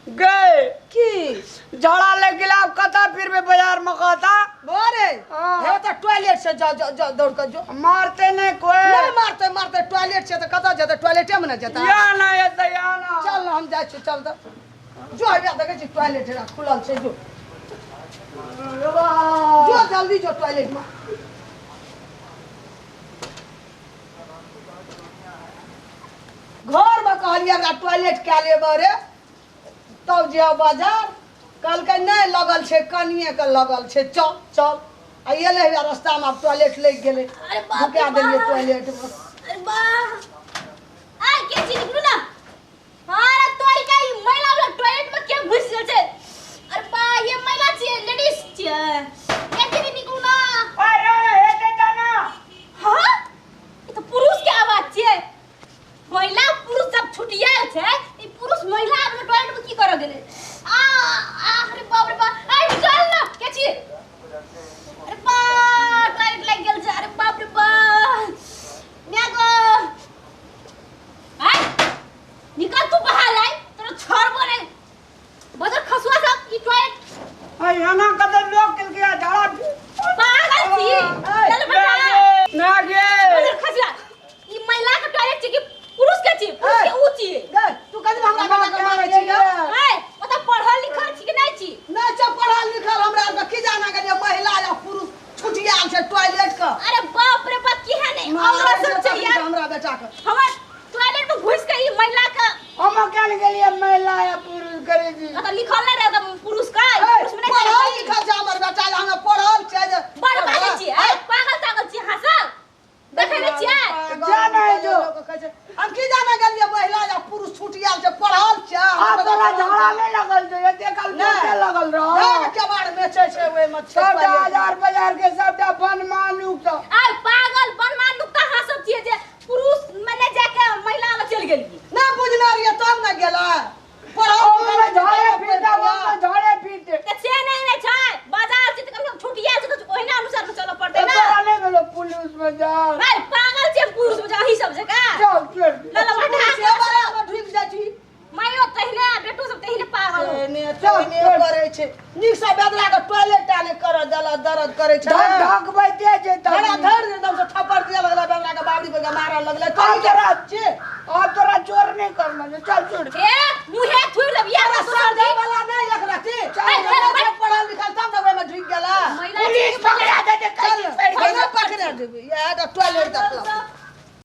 गए की झाड़ा लग गेला आब कतऽ फिरबै बाजार में कहता बोरे हाँ। हे तऽ टॉयलेट से जा जा जा दौड़ के जो मारते नहीं कोई नहीं मारते मारते टॉयलेट से तऽ कतऽ जेतै टॉयलेटे में ने जेतै या ना एतै या ना चल ना हम जाइ छी चल तऽ जो हैया देखै छी टॉयलेट हेरा खुलल छै जो जो जल्दी जो टॉयलेट में घर में कहलियै हमरा टॉयलेट कए लेबै रे तब जे बाजार कहलकै नहि लगल छै कनिएके लगल छै चल चल आ एलै हैया रस्तामे आब टॉयलेट लागि गेलै अरे बाप रे ढुका देलियै बाप। टॉयलेटमे अरे वाह आ के छी निकलू ना अरे तोरी का ई महिला वाला टॉयलेट में के घुस गेल छै अरे बा ये महिला छियै लेडीज छियै के दीदी निकलू ना अरे हेतै तऽ ना हां ई तो पुरुष के आवाज छियै महिला पुरुष सब छुटियाल छै ई पुरुष महिला अपना टॉयलेट में की करऽ गेलै आ आ अरे बाप रे बाप आ निकल ना के छियै अरे बा टॉयलेट लागि गेल छै अरे बाप रे बा म्या गो आय निकल तू बाहर आय तोरा छोड़बो नहीं बदर खसुआ सब ई टॉयलेट अरे एना कतऽ लोक केलकै आ झाड़ा पागल छी चल बता ना गे बदर खसुआ ई महिला के टॉयलेट छी कि पुरुष के छी पुरुष के ऊ छी गै तू कथी हमरा बेटा के मारै छी गै आय ओतऽ पढ़ल लिखल छी कि नहीं छी नहि छै पढ़ल लिखल हमरा आरके की जाना गेलियै महिला या पुरुष छुटियाल छै टॉयलेट के अरे बाप रे बाप की है नहीं मारै और छै सब छै तखन यार हमरा बेटा के हमर टॉयलेट में घुस के ई महिला के हम केन गेलियै महिला या पुरुष करे जी अतः लिखल नहीं रहता पुरुष का ए, पुरुष में नहीं पढ़ल चलता। लिखल छै हमर बेटा हमरा पढ़ल छै जे बड़ पागल छी ए पागल तागल छी हाँ सब देखै नहीं छियै जानै जो। हम की जाने गेलियै महिला या पुरुष छुटियाल छै पढ़ल छै आ तोरा झाड़ा नहीं लगल छौ एते काल नहि। नहि लगल रह केबाड़ बेचै छै ओहिमे छै सबटा टॉयलेट। हजार बाजार के सबटा बनमानुक सब आय पागल बनमान नुक्ता हाँ सब छियै जे पुरुष में नहीं जाके महिला में चल गेलियै नहि बुझने रहियै तब ने गेलै पढ़ल ओमे झाड़े फिरते ओमे झाड़े फिरते तऽ से नहीं ने छै बाजार छै तऽ कम से कम छुटिया छै तऽ ओहिना अनुसार में चलऽ पड़तै ना तोरा नहीं भेलो पुलिस में जा भाई पागल छै पुरुष में अही सब जगह चल चल ल ल पुरुष हटा बराबर ढुकि जाइ छी मायो तहिने बेटो सब तहिने पागल हो। एने तेने करै छै नीक से बेदरा के टॉयलेट टा नहि करऽ देलक दर्द करै छै धक धक बैठे छै धरा तब धर एकदम से थप्पड़ दिया लगला बेदरा के बाबरी पर के मारऽ लगलै आब तोरी के तोरा छै आब तोरा चोर नहीं करना छै चल छोड़ ए मुहे थुर लेब या तोरा समझै वाला नहि एकरा छी चल, चल, छै पढ़ल लिखल तब ने ओहिमे ढुकि गेला महिला पुलिस पकड़ा देते चल कहीं केना पकड़ा देबै इएह तऽ टॉयलेट देखलक